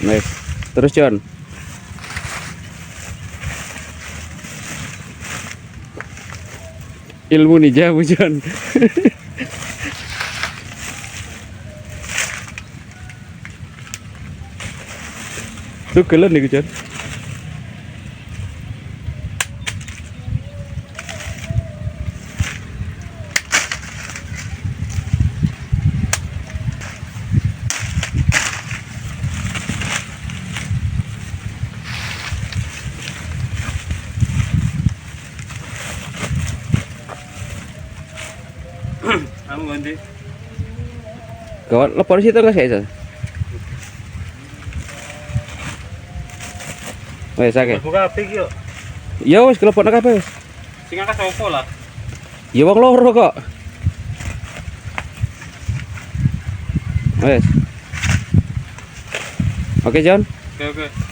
Wes. Terus, John. Ilmu ninja, Bu John. Tugelen niku, John. Aku ganti. Gawat lepon situ enggak sih? Wes akeh. Buka apik yo. Ya wis kelepon kabeh wis. Sing angkat sapa lah? Ya wong loro kok. Wes. Oke, John. Oke, oke.